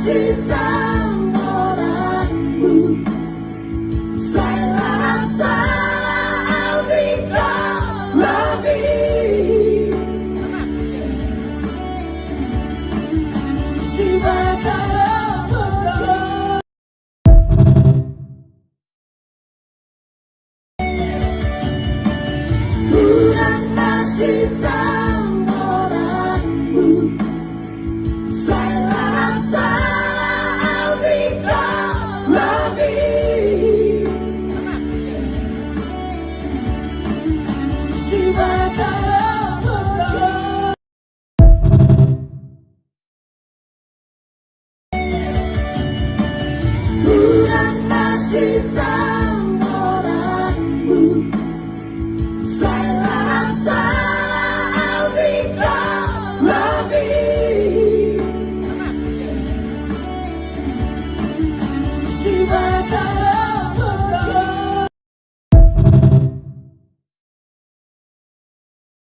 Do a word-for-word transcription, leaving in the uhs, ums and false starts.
Sintang goranmu, sai lam salah au di jolomi. Sibatara bojo. Unang ma sintang goranmu, sai lam salah au di jolomi. Sibatara bojo. Unang ma sintang goranmu, sai lam salah au di jolomi. Sibatara